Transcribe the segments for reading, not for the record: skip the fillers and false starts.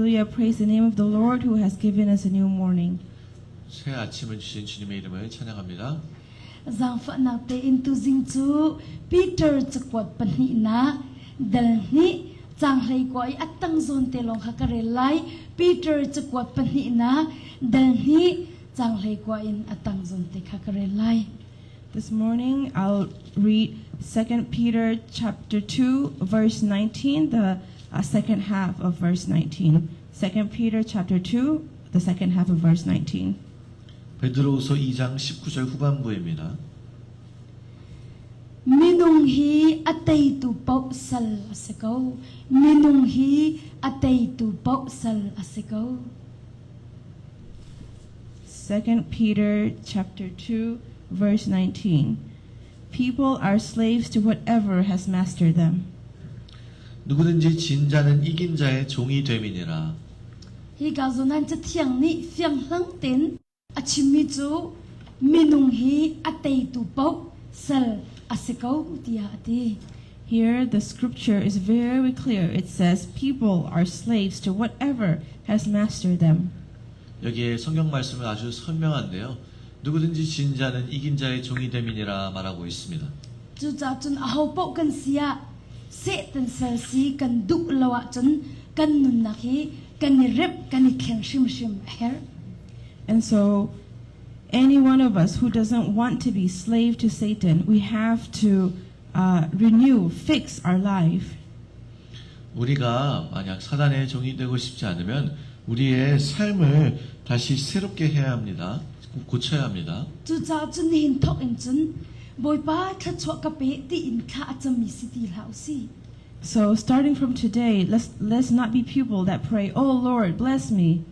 Hallelujah. Praise the name of the Lord who has given us a new morning. 새 아침을 주신 주님의 이름을 찬양합니다. Zaangfahnak tein tuzing cu Peter cakuat pahnihnak dal hnih caang 19 i a tang zawn te lawng kha ka rel lai. Peter cakuat pahnihnak dal hnih caang 19 in a tang zawn te kha ka rel lai. This morning I'll read 2 Peter chapter 2 verse 19, the second half of verse 19. 2 Peter chapter 2, the second half of verse 19. 베드로후서 2장 19절 후반부입니다. Minung hi a teitu paoh sal a si ko. Minung hi a teitu paoh sal a si ko. 2 Peter chapter 2 verse 19. People are slaves to whatever has mastered them. 누구든지 진 자는 이긴 자의 종이 됨이니라. Hika zawn ah Cathiang nih fianghlang tein a chimmi cu minung hi a teitu paoh sal a si ko tiah a ti. Here the scripture is very clear. It says people are slaves to whatever has mastered them. 여기에 성경 말씀은 아주 선명한데요. 누구든지 진 자는 이긴 자의 종이 됨이니라 말하고 있습니다. Cucaah cun ahopaoh kan si ah Satan sal si kan duh lo ahcun kan nunnak hi kan i remh, kan i thleng hrimhrim a herh. And so any one of us who doesn't want to be slave to Satan, we have to renew, fix our life. 우리가 만약 사단의 종이 되고 싶지 않으면 우리의 삶을 다시 새롭게 해야 합니다. 고쳐야 합니다. Cucaah cun nihin thawk in cun Bawipa thluachuah ka pe tiin thla a cammi si ti hlah usih. So starting from today, let's not be people that pray, "Oh Lord, bless me."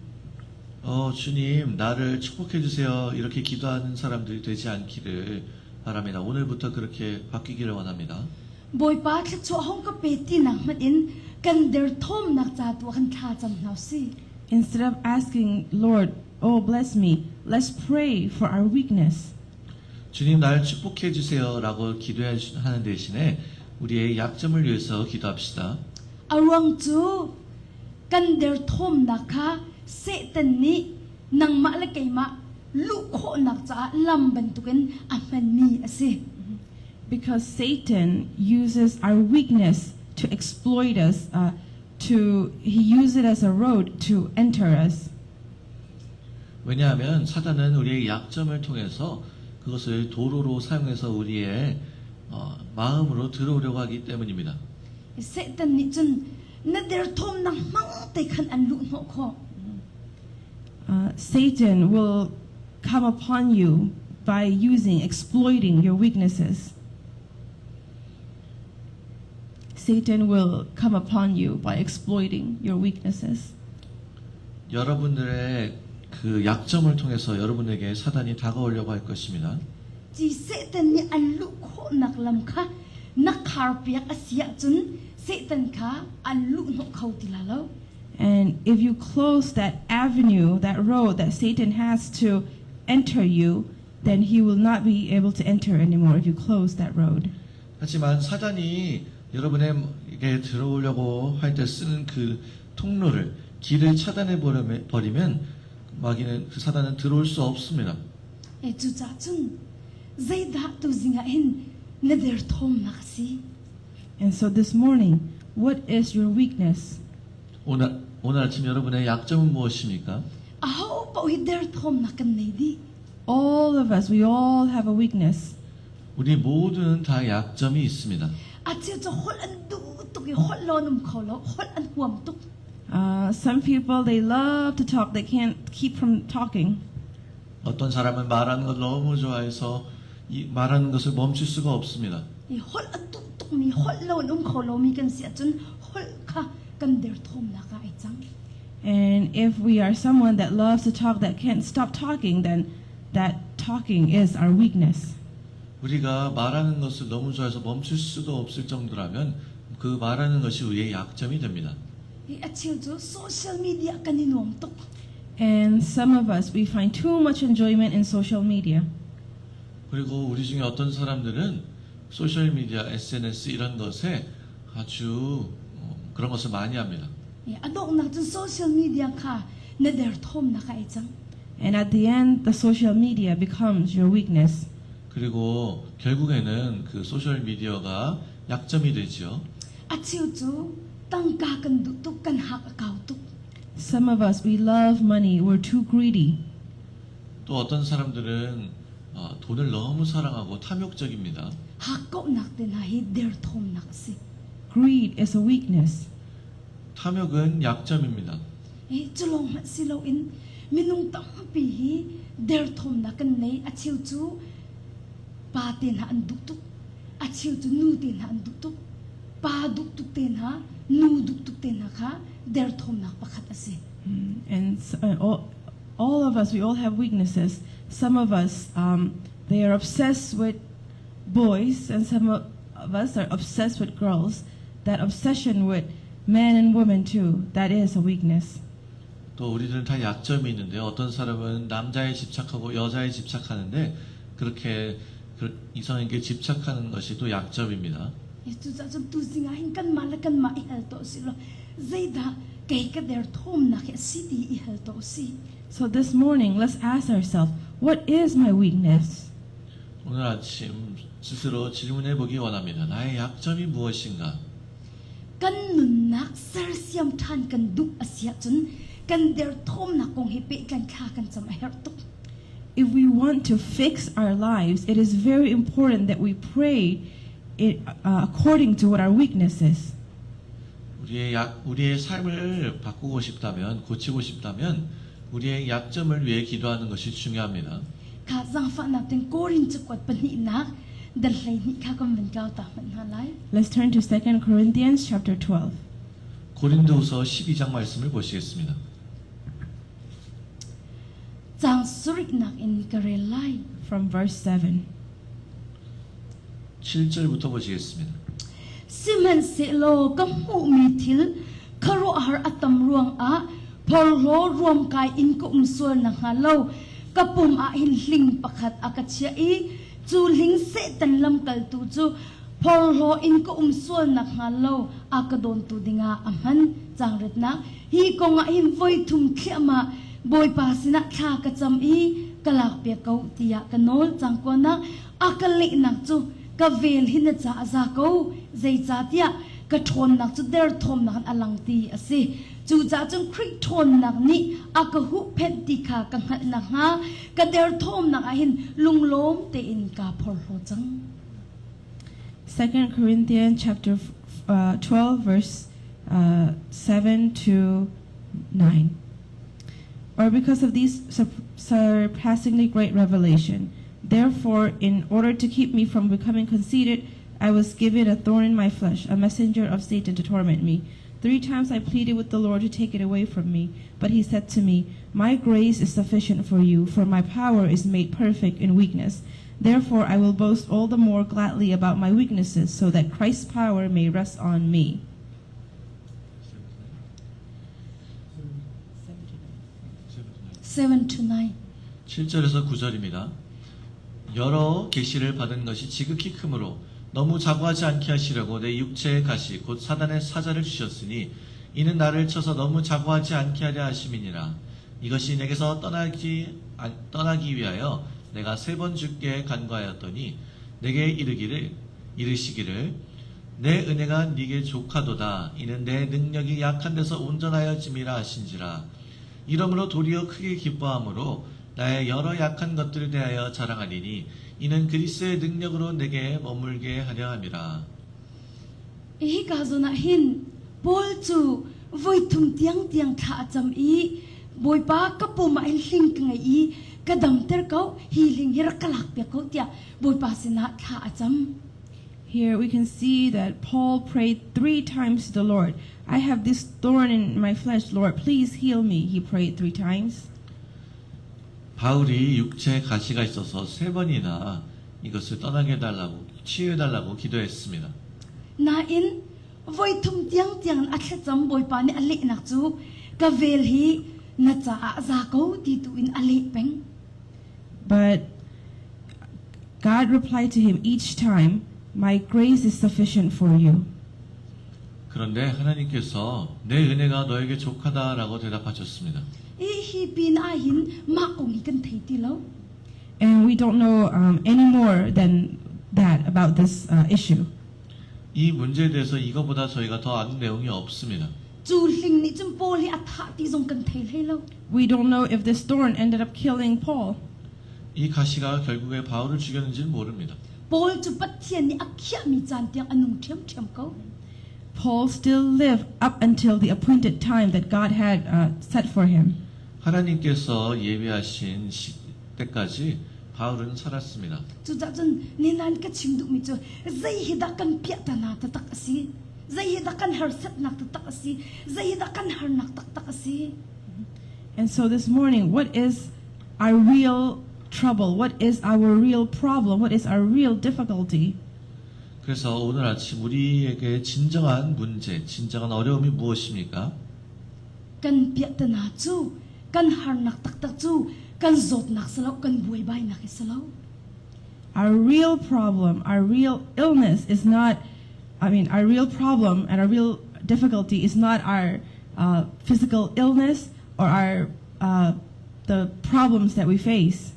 주님, 나를 축복해 주세요. 이렇게 기도하는 사람들이 되지 않기를 바랍니다. 오늘부터 그렇게 바뀌기를 원합니다. Bawipa thluachuah hong ka pe tinak hmanh in kan derthawmnak ca tu ah khan thla cam hna usih. Instead of asking, "Lord, oh bless me," let's pray for our weakness. 주님, 나를 축복해 주세요라고 기도하는 대신에 우리의 약점을 위해서 기도합시다. A ruang cu kan derthawmnak kha Satan nih nangmah le keimah luh khawhnak caah lam bantukin a hmanmi a si. Because Satan uses our weakness to exploit us, to he uses it as a road to enter us. 왜냐하면 사단은 우리의 약점을 통해서 그것을 도로로 사용해서 우리의 마음으로 들어오려고 하기 때문입니다. Satan nih cun na derthawmnak hmang te khan an luh hnawh khawh. Satan will come upon you by using, exploiting your weaknesses. Satan will come upon you by exploiting your weaknesses. 여러분들의 그 약점을 통해서 여러분에게 사단이 다가오려고 할 것입니다. Ci Satan nih an luh khawhnak lam kha na kharpiak a si ahcun Satan kha an luh hnawh kho ti la lo. And if you close that avenue, that road that Satan has to enter you, then he will not be able to enter anymore if you close that road. 하지만 사단이 여러분에게 들어오려고 할 때 쓰는 그 통로를, 길을 차단해 버리면 마귀는, 그 사단은 들어올 수 없습니다. E cucaah cun zeidah tuzing ah hin na derthawmnak a si? And so this morning, what is your weakness? 오늘 아침 여러분의 약점은 무엇입니까? Aho paoh hi derthawmnak kan nei dih. All of us, we all have a weakness. 우리 모두는 다 약점이 있습니다. A cheu cu holh an duh tuk i holh lo an um kho lo, holh an huam tuk. Some people, they love to talk. They can't keep from talking. 어떤 사람은 말하는 걸 너무 좋아해서 이 말하는 것을 멈출 수가 없습니다. I holh a duh tukmi, holh lo an um kho lomi kan si ahcun holh kha kan derthawmnak ah ai cang. And if we are someone that loves to talk, that can't stop talking, then that talking is our weakness. 우리가 말하는 것을 너무 좋아해서 멈출 수도 없을 정도라면 그 말하는 것이 우리의 약점이 됩니다. I a cheu cu social media kan i nuam tuk. And some of us, we find too much enjoyment in social media. 그리고 우리 중에 어떤 사람들은 소셜 미디어, SNS 이런 것에 아주 그런 것을 많이 합니다. A donghnak cun social media kha na derthawmnak ah ai cang. And at the end, the social media becomes your weakness. 그리고 결국에는 그 소셜 미디어가 약점이 되지요. A cheu cu tangka kan duh tuk, kan hak a kau tuk. Some of us, we love money, we're too greedy. 또 어떤 사람들은 어, 돈을 너무 사랑하고 탐욕적입니다. Hakkauhnak te hna hi derthawmnak a si. Greed is a weakness. 탐욕은 약점입니다. Eh, cu lawng hmanh si loin minung tampi hi derthawmnak kan nei. A cheu cu pa te hna an duh tuk. A cheu cu nu te hna an duh tuk. Pa duh tuk te hna, nu duh tuk te hna kha derthawmnak pakhat a si. And so, all of us, we all have weaknesses. Some of us, they are obsessed with boys, and some of us are obsessed with girls. That obsession with men and women too, that is a weakness. 또 우리들은 다 약점이 있는데 어떤 사람은 남자에 집착하고 여자에 집착하는데 그렇게 이성에게 집착하는 것이 또 약점입니다. Cucaah cun tuzing ah hin kanmah le kanmah i hal tuah usih law zeidah kei ka derthawmnak hi a si ti i hal tuah usih. So this morning, let's ask ourselves, what is my weakness? 오늘 아침 스스로 질문해 보기 원합니다. 나의 약점이 무엇인가? Kan nunnak sersiam ṭhan kan duh a si ahcun kan derthawmnak kong he pehtlain thla kan cam a herh tuk. If we want to fix our lives, it is very important that we pray it, according to what our weakness is. 우리의 삶을 바꾸고 싶다면, 고치고 싶다면 우리의 약점을 위해 기도하는 것이 중요합니다. Kha zaangfahnak ten Korin cakuat pahnihnak dal 12 kha kan van kau ta hmanh hna lai. Let's turn to 2 Corinthians chapter 12. 고린도후서 12장 말씀을 보시겠습니다. Caang sarihnak in ka rel lai. From verse 7. 7절부터 보시겠습니다. Sihmanhsehlaw ka hmuhmi thil khuaruahhar a tam ruangah phorhlaw ruamkai in ka um sual nakhnga lo ka pum ah hin hling pakhat a ka chiah i cu hling Satan lamkaltu cu phorhlaw in ka um sual nakhnga lo a ka dawntu dingah a hman. Cangretnak hi kongah hin voi thum thliahmah Bawipa sinah thla ka cam i ka lakpiak ko tiah ka nawl. Cangkuanak a ka lehnak cu ka vel hi na ca a za ko, zeicahtiah ka ṭhawnnak cu derthawmnak in a lang ti a si. Cucaah cun Khrih ṭhawnnak nih a ka huhphenh ti kha ka hngalh nakhnga ka derthawmnak ah hin lunglawm tein kaa phorhlaw cang. 2 Corinthians chapter 12 verse 7 to 9. Or because of these surpassingly great revelation, therefore, in order to keep me from becoming conceited, I was given a thorn in my flesh, a messenger of Satan to torment me. Three times I pleaded with the Lord to take it away from me, but he said to me, My grace is sufficient for you, for my power is made perfect in weakness. Therefore, I will boast all the more gladly about my weaknesses, so that Christ's power may rest on me. 7 to 9. 7절에서 9절입니다. 여러 계시를 받은 것이 지극히 크므로 너무 자고하지 않게 하시려고 내 육체의 가시 곧 사단의 사자를 주셨으니 이는 나를 쳐서 너무 자고하지 않게 하려 하심이니라. 이것이 내게서 떠나기 위하여 내가 세 번 주께 간구하였더니 내게 이르기를 이르시기를 내 은혜가 네게 족하도다 이는 내 능력이 약한 데서 온전하여짐이라 하신지라. 이러므로 도리어 크게 기뻐함으로 나의 여러 약한 것들에 대하여 자랑하리니 이는 그리스도의 능력으로 내게 머물게 하려 함이라. Hika zawn ah hin Paul cu voi thum tiangtiang thla a cam i Bawipa ka pum ah hin hling ka ngei i ka damter ko hi hling hi rak ka lakpiak ko tiah Bawipa sinah thla a cam. Here we can see that Paul prayed three times to the Lord. I have this thorn in my flesh, Lord, please heal me. He prayed three times. 바울이 육체에 가시가 있어서 세 번이나 이것을 떠나게 해달라고 치유해달라고 기도했습니다. Nain voi thum tiangtiang a thlacam Bawipa nih a lehnak cu ka vel hi na caah za ko ti tu in a leh peng. But God replied to him each time, My grace is sufficient for you. 그런데 하나님께서 내 은혜가 너에게 족하다라고 대답하셨습니다. I hi pin ah hin mah kong hi kan thei ti lo. And we don't know any more than that about this issue. 이 문제에 대해서 이거보다 저희가 더 아는 내용이 없습니다. Cu hling nih cun Paul hi a thah ti zong kan thei hlei lo. We don't know if this thorn ended up killing Paul. 이 가시가 결국에 바울을 죽였는지는 모릅니다. Paul cu Pathian nih a khiahmi caan tiang a nung ṭhiamṭhiam ko. Paul still lived up until the appointed time that God had set for him. 하나님께서 예비하신 시, 때까지 바울은 살았습니다. Cucaah cun ninan ka chim duhmi cu zei hi dah kan piahtana taktak a si? Zei hi dah kan harsatnak taktak a si? Zei hi dah kan harnak taktak a si? And so this morning, what is our real trouble? What is our real problem? What is our real difficulty? 그래서 오늘 아침 우리에게 진정한 문제, 진정한 어려움이 무엇입니까? Kan piahtana cu kan harnak taktak cu kan zawtnak si lo, kan buaibainak hi si lo. Our real problem, our real illness is not, I mean, our real problem and our real difficulty is not our physical illness or our the problems that we face.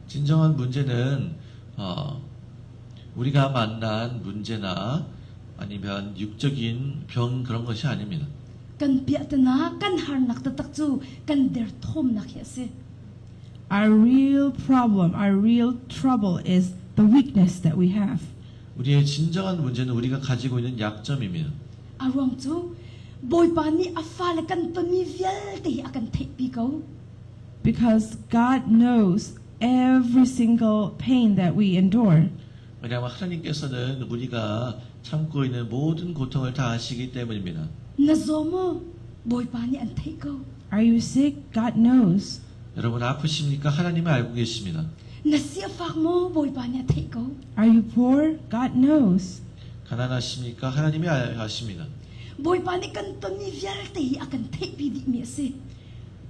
진정한 문제는 어, 우리가 만난 문제나 아니면 육적인 병 그런 것이 아닙니다. Kan piahtana, kan harnak taktak cu kan derthawmnak hi a si. Our real problem, our real trouble is the weakness that we have. 우리의 진정한 문제는 우리가 가지고 있는 약점입니다. A ruang cu Bawipa nih a fale kan tonmi vialte hi a kan theihpi ko. Because God knows every single pain that we endure. 왜냐하면 하나님께서는 우리가 참고 있는 모든 고통을 다 아시기 때문입니다. Na zaw maw? Bawipa nih an theih ko. Are you sick? God knows. 여러분 아프십니까? 하나님은 알고 계십니다. Na si a fak maw? Bawipa nih a theih ko. Are you poor? God knows. 가난하십니까? 하나님이 아십니다. Bawipa nih kan tonmi vialte hi a kan theihpi dihmi a si.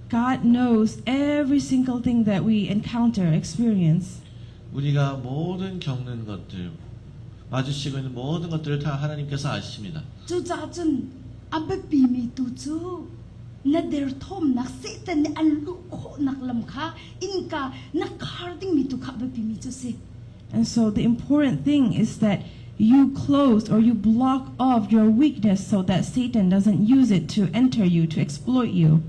God knows every single thing that we encounter, experience. 우리가 모든 겪는 것들, 마주치고 있는 모든 것들을 다 하나님께서 아십니다. Cucaah cun a biapimi tu cu na derthawmnak Satan nih an luh khawhnak lam kha innka na khar dingmi tu kha a biapimi cu si. And so the important thing is that you close or you block off your weakness so that Satan doesn't use it to enter you, to exploit you.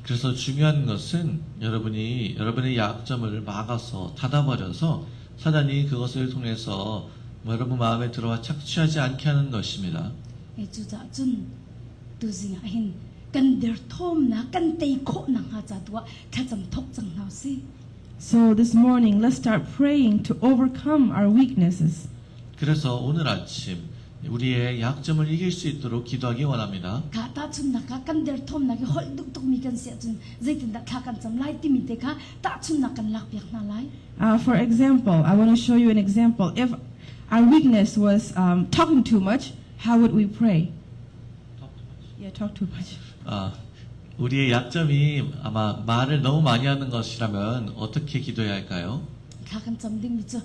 그래서 중요한 것은 여러분이 여러분의 약점을 막아서 닫아버려서 사단이 그것을 통해서 여러분 마음에 들어와 착취하지 않게 하는 것입니다. E cucaah cun tuzing ah hin kan derthawmnak kan tei khawh nakhnga ca tu ah thlacam thawk cang hna usih. So this morning, let's start praying to overcome our weaknesses. 그래서 오늘 아침 우리의 약점을 이길 수 있도록 기도하기 원합니다. Kha tahchunhnak ah kan derthawmnak i holh duh tukmi kan si ahcun zeitindah thla kan cam lai timi te kha tahchunhnak kan lakpiak hna lai. For example, I want to show you an example. If our weakness was talking too much, how would we pray? Yeah, talk too much. 아, 우리의 약점이 아마 말을 너무 많이 하는 것이라면 어떻게 기도해야 할까요? Thla kan cam dingmi cu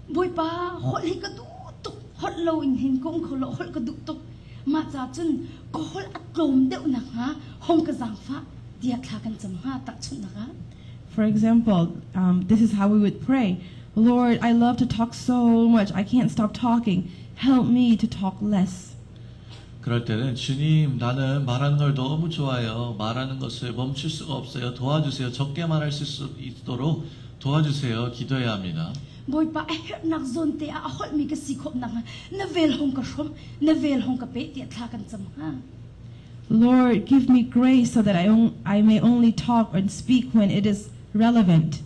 Bawipa holh hi ka duh tuk holh lo in hin ka um kho lo holh ka duh tuk mah ca cun ka holh a tlawm deuh nakhnga hong ka zaangfah tiah thla kan cam hnga tahchunhnak ah. For example, this is how we would pray. Lord, I love to talk so much. I can't stop talking. Help me to talk less. 그럴 때는 주님, 나는 말하는 걸 너무 좋아해요. 말하는 것을 멈출 수가 없어요. 도와주세요. 적게 말할 수 있도록 도와주세요. 기도해야 합니다. Bawipa a herhnak zawn te ah a holhmi ka si khawh nakhnga na vel hong ka hrawmh, na vel hong ka pe tiah thla kan cam hnga. Lord, give me grace so that I may only talk and speak when it is relevant.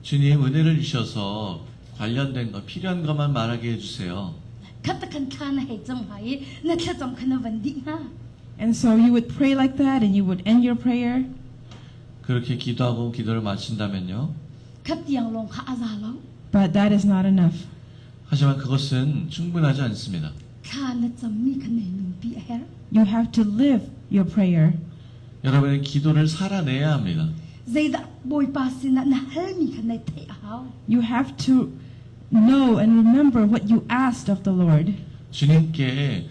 주님, 은혜를 주셔서 관련된 것, 필요한 것만 말하게 해주세요. Khat khan thla na hei cam hnga i na thlacam kha na van dih hnga. And so you would pray like that and you would end your prayer. 그렇게 기도하고 기도를 마친다면요. Khat tiang lawng kha a za lo. But that is not enough. 하지만 그것은 충분하지 않습니다. Thla na cammi kha na nunpi a herh. You have to live your prayer. 여러분의 기도를 살아내야 합니다. Zeidah Bawipa sinah na halmi kha nai theih a hau. You have to know and remember what you asked of the Lord. 주님께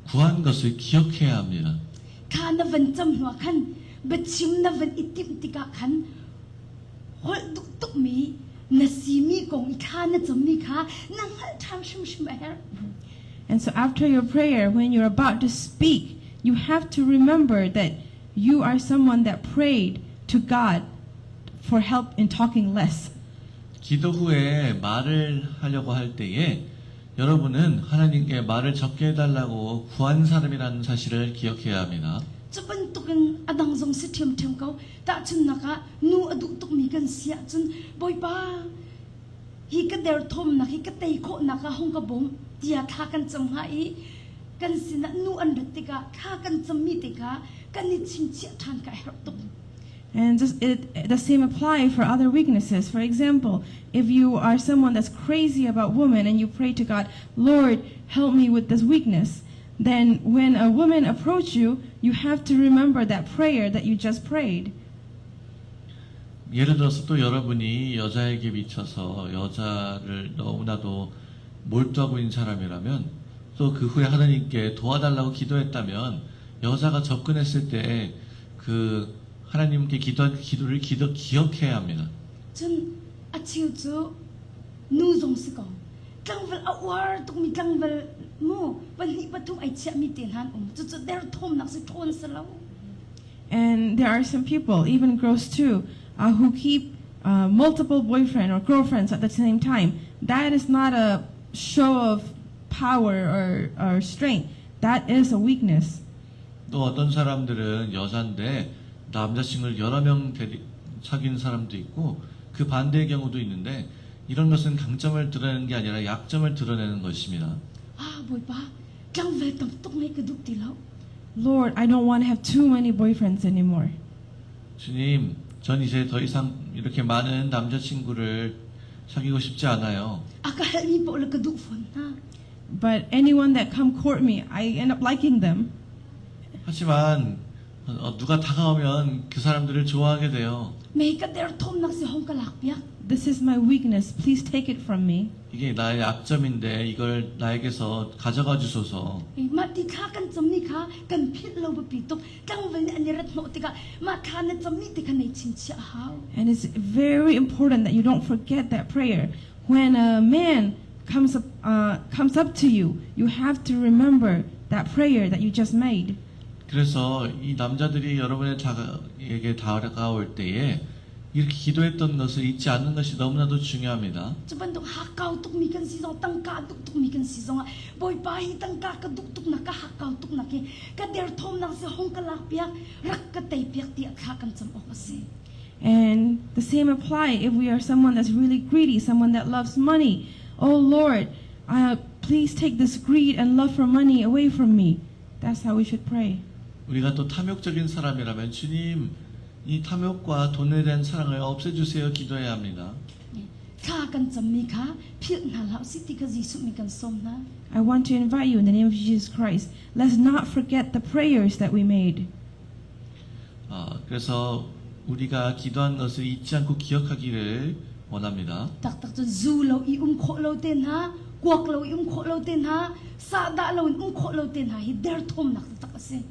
구한 것을 기억해야 합니다. Thla na van cam hnuah khan biachim na van i timh tikah khan holh duh tukmi na simi kong i thla na cammi kha na hngalh ṭhan hrimhrim a herh. And so after your prayer, when you're about to speak, you have to remember that you are someone that prayed to God for help in talking less. 기도 후에 말을 하려고 할 때에 여러분은 하나님께 말을 적게 해달라고 구한 사람이라는 사실을 기억해야 합니다. Cu bantukin a dang zong si ṭhiamṭhiam ko. Tahchunhnak ah nu a duh tukmi kan si ahcun Bawipa hi ka derthawmnak hi ka tei khawhnak ah hung ka bawm tiah thla kan cam hnga i kan sinah nu an rat tikah thla kan cammi te kha kan i chingchiah ṭhan kha a herh tuk. And just it, the same apply for other weaknesses. For example, if you are someone that's crazy about women and you pray to God, Lord, help me with this weakness, then when a woman approach you, you have to remember that prayer that you just prayed. 예를 들어서 또 여러분이 여자에게 미쳐서 여자를 너무나도 몰두하고 있는 사람이라면 또 그 후에 하나님께 도와달라고 기도했다면 여자가 접근했을 때 그 하나님께 기도한 그 기도를 기도, 기억해야 합니다. Cun a cheu cu nu zong si ko. Tlangval a uar tukmi tlangval mu pahnih pathum ai chiahmi te hna an um. Cucu derthawmnak si ṭhawn si lo. And there are some people, even girls too, who keep multiple boyfriend or girlfriends at the same time. That is not a show of power or strength. That is a weakness. 또 어떤 사람들은 여자인데 남자친구를 여러 명 데리, 사귄 사람도 있고 그 반대의 경우도 있는데 이런 것은 강점을 드러내는 게 아니라 약점을 드러내는 것입니다. Ah, Bawipa, tlangval tam tuk ngeih ka duh ti lo. Lord, I don't want to have too many boyfriends anymore. 주님, 전 이제 더 이상 이렇게 많은 남자친구를 사귀고 싶지 않아요. A ka halmi paoh le ka duh fawn hna. But anyone that come court me, I end up liking them. 하지만 어, 누가 다가오면 그 사람들을 좋아하게 돼요. Mei ka derthawmnak si hong ka lakpiak. This is my weakness. Please take it from me. 이게 나의 약점인데 이걸 나에게서 가져가 주소서. Mah ti thla kan cammi kha kan philh lo biapi tuk. Tlangval nih an i rat hnawh tikah mah thla na cammi ti kha nei chingchiah a hau. And it's very important that you don't forget that prayer. When a man comes up to you, you have to remember that prayer that you just made. 그래서 이 남자들이 여러분의 다가에게 다가올 때에 이렇게 기도했던 것을 잊지 않는 것이 너무나도 중요합니다. Cu bantuk hakkau tukmi kan si zong tangka duh tukmi kan si zongah Bawipa hi tangka ka duh tuk nak ka hakkau tuk nak hi ka derthawmnak si hong ka lak piak rak ka tei piak tiah thla kan cam awk a si. And the same apply if we are someone that's really greedy, someone that loves money. Oh Lord, please take this greed and love for money away from me. That's how we should pray. 우리가 또 탐욕적인 사람이라면 주님, 이 탐욕과 돈에 대한 사랑을 없애주세요 기도해야 합니다. Thla kan cammi kha philh hna hlah usih ti kha Jesuh min kan sawm hna. I want to invite you in the name of Jesus Christ. Let's not forget the prayers that we made. 아, 그래서 우리가 기도한 것을 잊지 않고 기억하기를 원합니다. Taktak cun zu lo i um khawh lo te hna, kuak lo i um khawh lo te hna, sahdah lo in um khawh lo te hna hi derthawmnak taktak a si.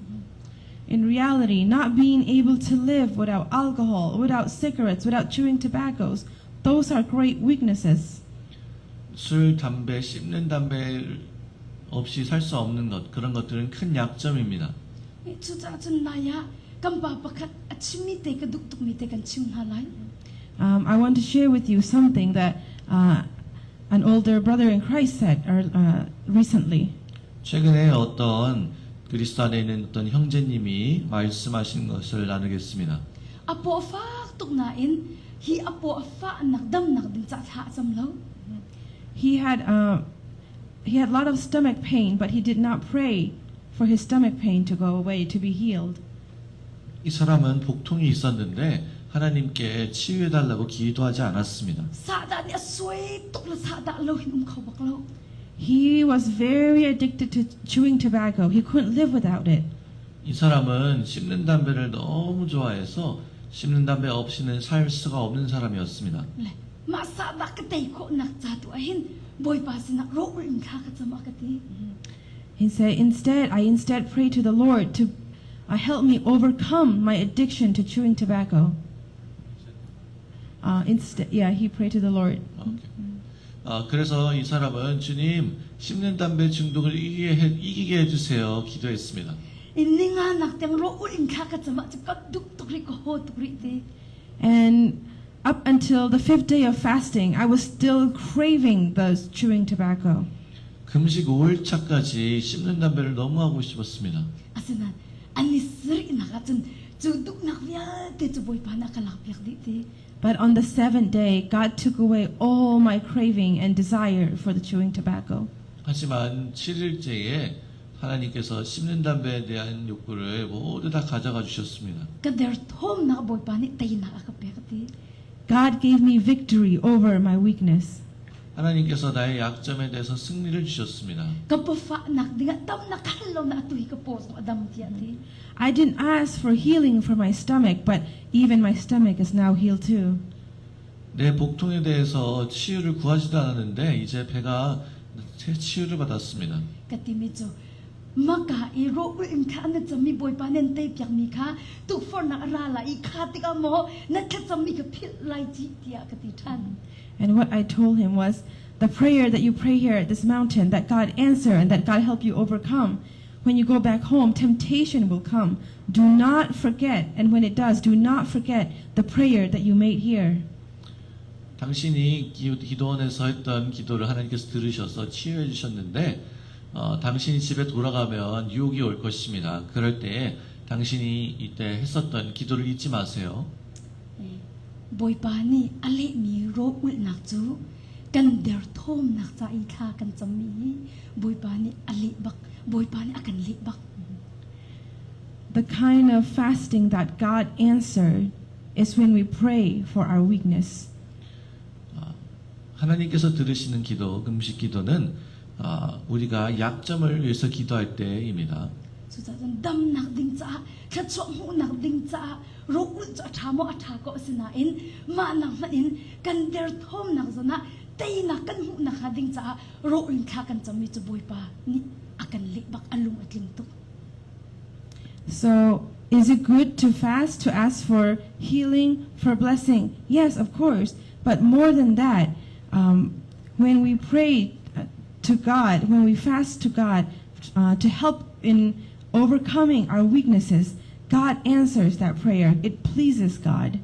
In reality, not being able to live without alcohol, without cigarettes, without chewing tobaccos, those are great weaknesses. 술, 담배, 씹는 담배 없이 살 수 없는 것, 그런 것들은 큰 약점입니다. Cucaah cun nai ah kan pa pakhat a chimmi te ka duh tukmi te kan chim hna lai. I want to share with you something that an older brother in Christ said recently. 최근에 어떤 그리스도 안에 있는 어떤 형제님이 말씀하신 것을 나누겠습니다. A paw a fak tuk nain hi a paw a fahnak damnak ding ca thla a cam lo. He had a lot of stomach pain, but he did not pray for his stomach pain to go away, to be healed. 이 사람은 복통이 있었는데 하나님께 치유해달라고 기도하지 않았습니다. Sahdah nih a suai tuk le sahdah lo hin um kho bak lo. He was very addicted to chewing tobacco. He couldn't live without it. 이 사람은 씹는 담배를 너무 좋아해서 씹는 담배 없이는 살 수가 없는 사람이었습니다. Le mah sahdah ka tei khawhnak ca tu ah hin Bawipa sinah rawh in thla ka cam a ka ti. He said, Instead, I instead pray to the Lord to help me overcome my addiction to chewing tobacco. Instead, yeah, he prayed to the Lord. 오케이. 그래서 이 사람은 주님 씹는 담배 중독을 이기게 해주세요 기도했습니다. In ninga nak tiang ro ul in thla ka cam ah cu ka duh tuk rih ka haw tuk rih ti. And up until the fifth day of fasting, I was still craving the chewing tobacco. 금식 5일차까지 씹는 담배를 너무 하고 싶었습니다. Asinain an ni sarihnak ah cun cu duhnak vialte cu Bawipa nih a ka lakpiak dih ti. But on the seventh day, God took away all my craving and desire for the chewing tobacco. 하지만 7일째에 하나님께서 씹는 담배에 대한 욕구를 모두 다 가져가 주셨습니다. Ka derthawmnak Bawipa nih teinak a ka pek ti. God gave me victory over my weakness. 하나님께서 나의 약점에 대해서 승리를 주셨습니다. Ka pawfahnak dingah damnak hal lo na atu hi ka paw zong a dam tiah ti. I didn't ask for healing for my stomach, but even my stomach is now healed too. 내 복통에 대해서 치유를 구하지도 않았는데 이제 배가 치유를 받았습니다. Ka timi cu maka i rawh in kha na cam i Bawipa nih an teipiakmi kha tukforhnak a ra lai i kha tikah maw na thlacammi kha philh lai ci tiah ka ti ṭhan. And what I told him was the prayer that you pray here at this mountain, that God answer and that God help you overcome. When you go back home, temptation will come. Do not forget, and when it does, do not forget the prayer that you made here. 당신이 기도원에서 했던 기도를 하나님께서 들으셔서 치유해 주셨는데 당신이 집에 돌아가면 유혹이 올 것입니다. 그럴 때 당신이 이때 했었던 기도를 잊지 마세요. Bawipa nih a lehmi rawl ulhnak cu kan derthawmnak ca i thla kan cammi hi Bawipa nih a leh bak. Bawipa nih a kan leh bak. The kind of fasting that God answered is when we pray for our weakness. 하나님께서 들으시는 기도, 금식 기도는 우리가 약점을 위해서 기도할 때입니다. Cucaah cun damnak ding caah, thluachuah hmuhnak ding caah rawl ulh cu a ṭha maw a ṭha ko asinain mah nak hmanh in kan derthawmnak zawn ah teinak kan hmuhnak hnga ding caah rawl in thla kan cammi cu Bawipa nih a kan leh bak a lung a tling tuk. So, is it good to fast to ask for healing, for blessing? Yes, of course. But more than that, when we pray to God, when we fast to God to help in overcoming our weaknesses, God answers that prayer. It pleases God.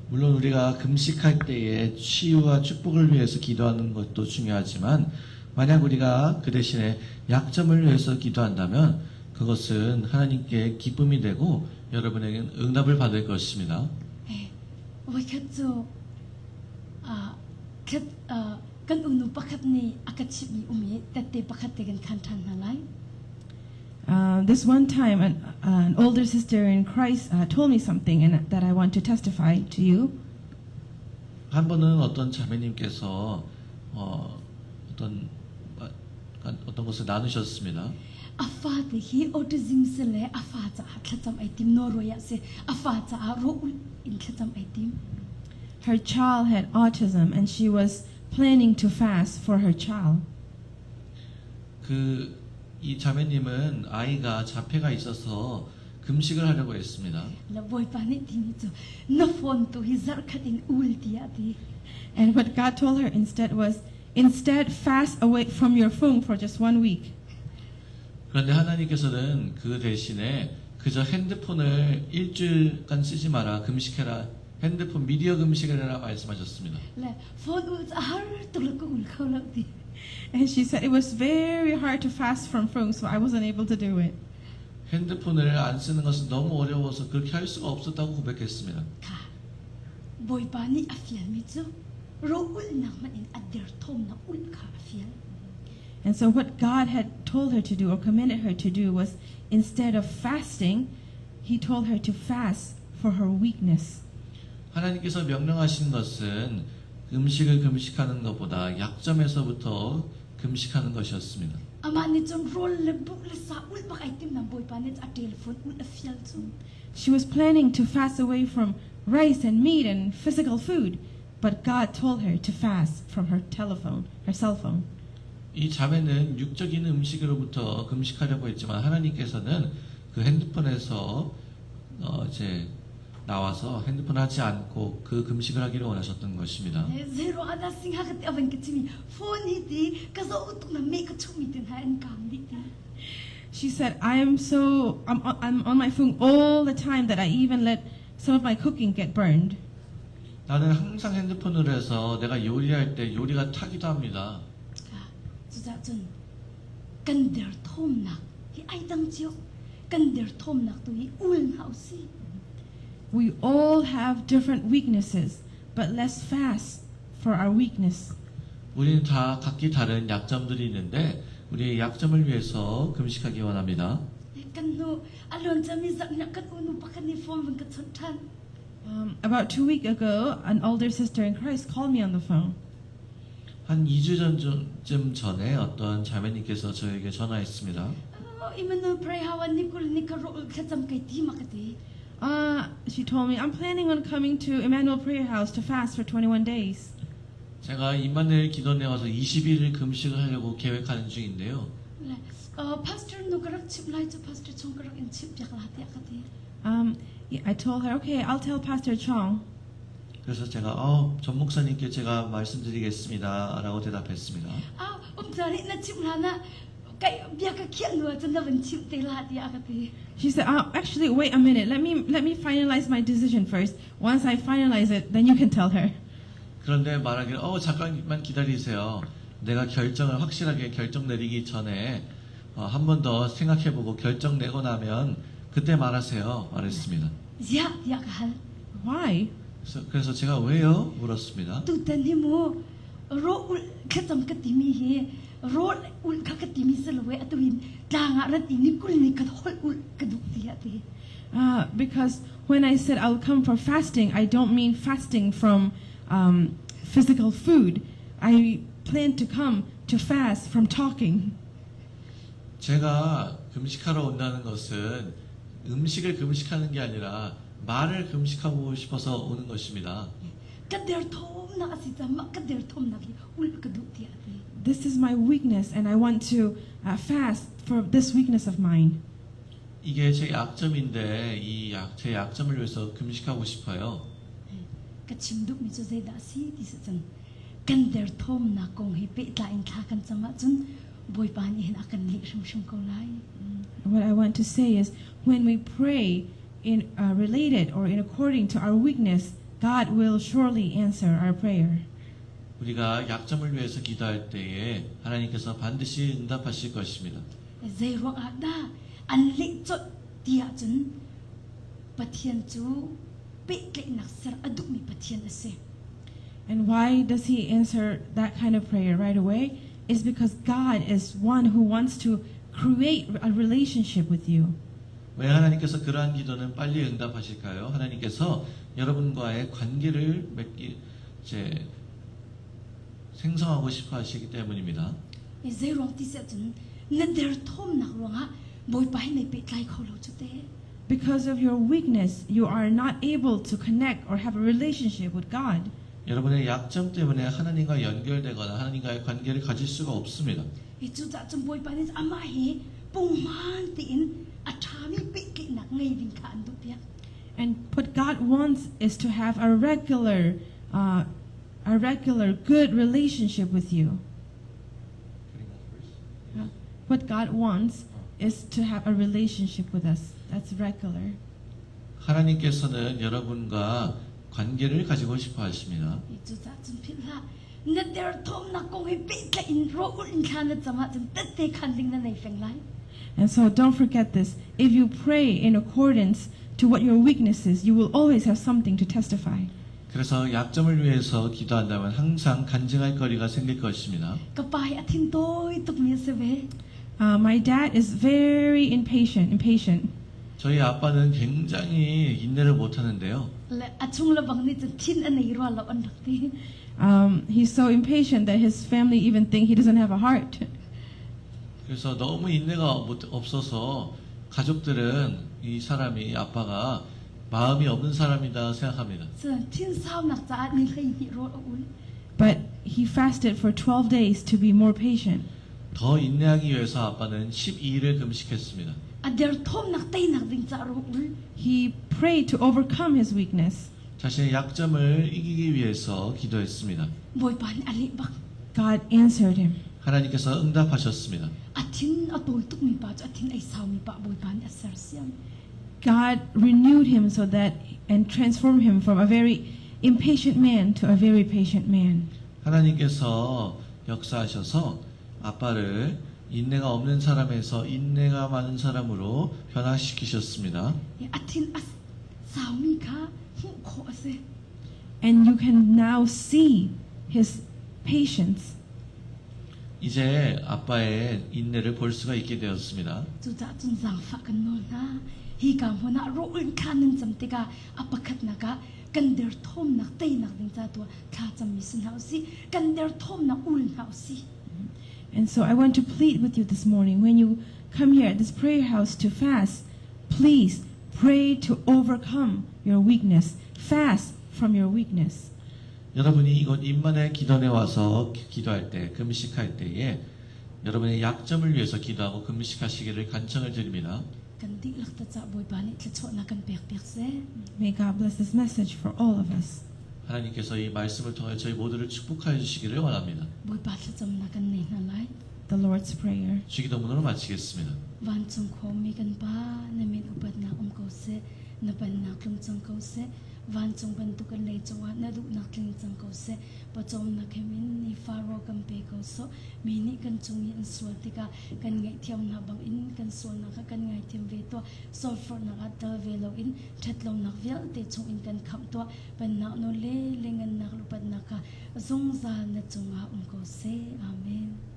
물론 우리가 금식할 때에 치유와 축복을 위해서 기도하는 것도 중요하지만 만약 우리가 그 대신에 약점을 위해서 기도한다면 그것은 하나님께 기쁨이 되고 여러분에게는 응답을 받을 것입니다. Voikhat cu khat kan unu pakhat nih a ka chimhmi um i tette pakhat te kan khan ṭhan hna lai. This one time, an older sister in Christ told me something and that I want to testify to you. 한 번은 어떤 자매님께서 어떤 것을 나누셨습니다. A fate hi autism si le a fa caah thlacam ai tim Norway ah si a fa caah rawl in thlacam ai tim. Her child had autism and she was planning to fast for her child. 그 이 자매님은 아이가 자폐가 있어서 금식을 하려고 했습니다. Le Bawipa nih timi cu na phone tu hi zarhkhat in ul tiah ti. And what God told her instead was, instead fast away from your phone for just one week. 그런데 하나님께서는 그 대신에 그저 핸드폰을 일주일간 쓰지 마라, 금식해라, 핸드폰 미디어 금식을 해라 말씀하셨습니다. Le phone ul cu a har tuk le ka ul kho lo ti. And she said it was very hard to fast from phone, so I wasn't able to do it. 핸드폰을 안 쓰는 것은 너무 어려워서 그렇게 할 수가 없었다고 고백했습니다. Kha Bawipa nih a fialmi cu rawl ulhnak hmanh in a derthawmnak ulh kha a fial. And so what God had told her to do or commanded her to do was instead of fasting, he told her to fast for her weakness. 하나님께서 명령하신 것은 음식을 금식하는 것보다 약점에서부터 금식하는 것이었습니다. Amah nih cun rawl le buh le sa ulh bak ai tim na Bawipa nih a telephone ulh a fial cu. She was planning to fast away from rice and meat and physical food, but God told her to fast from her telephone, her cell phone. 이 자매는 육적인 음식으로부터 금식하려고 했지만 하나님께서는 그 핸드폰에서 어, 이제 나와서 핸드폰 하지 않고 그 금식을 하기를 원하셨던 것입니다. Zei ruang ah dah singha ka ti a van ka chim i phone hi ti ka zoh tuk na meh ka chummi te hna an kaang dih ti. She said, I am so, I'm on my phone all the time that I even let some of my cooking get burned. 나는 항상 핸드폰으로 해서 내가 요리할 때 요리가 타기도 합니다. Cucaah cun kan derthawmnak hi ai dang cio. Kan derthawmnak tu hi ul hna usih. We all have different weaknesses, but let's fast for our weakness. 우리는 다 각기 다른 약점들이 있는데 우리의 약점을 위해서 금식하기 원합니다. Kan hnu a luan cami zarh kan unu pakhat nih phone van ka chawnh ṭhan. About 2 weeks ago, an older sister in Christ called me on the phone. 한 2주 전쯤 전에 어떤 자매님께서 저에게 전화했습니다. Oh, Emmanuel Prayer House ni kul ni ka ro thlacam kai ti ma ka ti. She told me, I'm planning on coming to Emmanuel Prayer House to fast for 21 days. 제가 임마누엘 기도원에 와서 20일을 금식을 하려고 계획하는 중인데요. Le, Pastor nu ka rak chimh lai cu Pastor Chung ka rak in chimh piak la tiah ka ti. Yeah, I told her, okay, I'll tell Pastor Chong. 그래서 제가 어, 전 목사님께 제가 말씀드리겠습니다. 라고 대답했습니다. Ah, um nih na chimh hlan ah kai bia ka khiah nu ahcun na van chimh te la tiah ka ti. She said, oh, actually, wait a minute. Let me finalize my decision first. Once I finalize it, then you can tell her. 그런데 말하기를 어 잠깐만 기다리세요. 내가 결정을 확실하게 결정 내리기 전에 어, 한 번 더 생각해보고 결정 내고 나면 그때 말하세요. 말했습니다. Ziah tiah ka hal. Why? 그래서 제가 왜요? 물었습니다. Tutan hi mu ro ul thlacam ka timi hi rawl ul kha ka timi si lo atu hin tlang ah rat i ni kul ni khat holh ul ka duh tiah ti. Because when I said I'll come for fasting, I don't mean fasting from physical food. I plan to come to fast from talking. 제가 금식하러 온다는 것은 음식을 금식하는 게 아니라 말을 금식하고 싶어서 오는 것입니다. Ka derthawmnak a si caah mah ka derthawmnak hi ul ka duh tiah a ti. This is my weakness, and I want to fast for this weakness of mine. 이게 제 약점인데 이 제 약점을 위해서 금식하고 싶어요. Ka chim duhmi cu zeidah a si ti si cun kan derthawmnak kong he pehtlai in thla kan cam ahcun Bawipa nih hin a kan leh hrimhrim ko lai. What I want to say is when we pray in related or in according to our weakness, God will surely answer our prayer. 우리가 약점을 위해서 기도할 때에 하나님께서 반드시 응답하실 것입니다. Zei ruang ah dah an leh colh ti ahcun Pathian cu pehtlaihnak ser a duhmi Pathian a si. And why does he answer that kind of prayer right away? Is because God is one who wants to create a relationship with you. 왜 하나님께서 그러한 기도는 빨리 응답하실까요? 하나님께서 여러분과의 관계를 맺기 이제 생성하고 싶어 하시기 때문입니다. Zei ruang ti si ahcun na derthawmnak ruangah Bawipa he nai pehtlai kho lo cu te. Because of your weakness, you are not able to connect or have a relationship with God. 여러분의 약점 때문에 하나님과 연결되거나 하나님과의 관계를 가질 수가 없습니다. Hi cucaah cun Bawipa nih amah he punghman tein a ṭhami pehtlaihnak ngei ding kha an duhpiak. And what God wants is to have a regular good relationship with you. What God wants is to have a relationship with us. That's regular. 하나님께서는 여러분과 관계를 가지고 싶어 하십니다. Hi cucaah cun philh hlah. Na derthawmnak kong he pehtlaih in rawl in thla na cam ahcun tette khan ding na nei feng lai. And so don't forget this. If you pray in accordance to what your weakness is, you will always have something to testify. 그래서 약점을 위해서 기도한다면 항상 간증할 거리가 생길 것입니다. Ka pa hi a thin tawi tukmi a si ve. My dad is very impatient. 저희 아빠는 굉장히 인내를 못하는데요. Le a chung le bang nih cun thin a nei rua lo an rak ti. He's so impatient that his family even think he doesn't have a heart. 그래서 너무 인내가 없어서 가족들은 이 사람이 아빠가 마음이 없는 사람이다 생각합니다. Cun thin saunak caah ni 12 rawl a ul. But he fasted for 12 days to be more patient. 더 인내하기 위해서 아빠는 12일을 금식했습니다. A derthawmnak teinak ding caah rawl ul. He prayed to overcome his weakness. 자신의 약점을 이기기 위해서 기도했습니다. Bawipa nih a leh bak. God answered him. 하나님께서 응답하셨습니다. A thin a tawi tukmi pa cu a thin ei saumi pa Bawipa nih a sersiam. God renewed him so that and transformed him from a very impatient man to a very patient man. 하나님께서 역사하셔서 아빠를 인내가 없는 사람에서 인내가 많은 사람으로 변화시키셨습니다. A thin a saumi kha hmuh khawh a si. And you can now see his patience. 이제 아빠의 인내를 볼 수가 있게 되었습니다. Cucaah cun zaangfah kan nawl hna. Hika hmun ah rawl kha nan cam tikah a pakhatnak ah kan derthawmnak teinak ding ca tu ah thlacammi si hna usih. Kan derthawmnak ul hna usih. And so I want to plead with you this morning when you come here at this prayer house to fast, please pray to overcome your weakness. Fast from your weakness. 여러분이 이곳 임만의 기도원에 와서 기도할 때, 금식할 때에 여러분의 약점을 위해서 기도하고 금식하시기를 간청을 드립니다. Kan dihlak ta ca Bawipa nih thluachuahnak kan pek piak seh. May God bless this message for all of us. 하나님께서 이 말씀을 통해 저희 모두를 축복하여 주시기를 원합니다. Bawipa thlacamnak kan nei hna lai. The Lord's Prayer. 주기도문으로 마치겠습니다. Vancung khuami kan Pa, na min upatnak um ko seh, na pennak tlung cang ko seh, vancung bantuk in leicung ah na duhnak tling cang ko seh. Pawcawmnak he min ni Faro kan pe ko sawh. Mi nih kan cung i an sual tikah kan ngaihthiam hna bangin kan sualnak kha kan ngaithiam ve tuah. Sualforhnak ah tel ve loin ṭhatlonak vialte chungin kan khamh tuah. Pennak nawl le lengannak le upatnak kha zungzal na cungah um ko seh. Amen.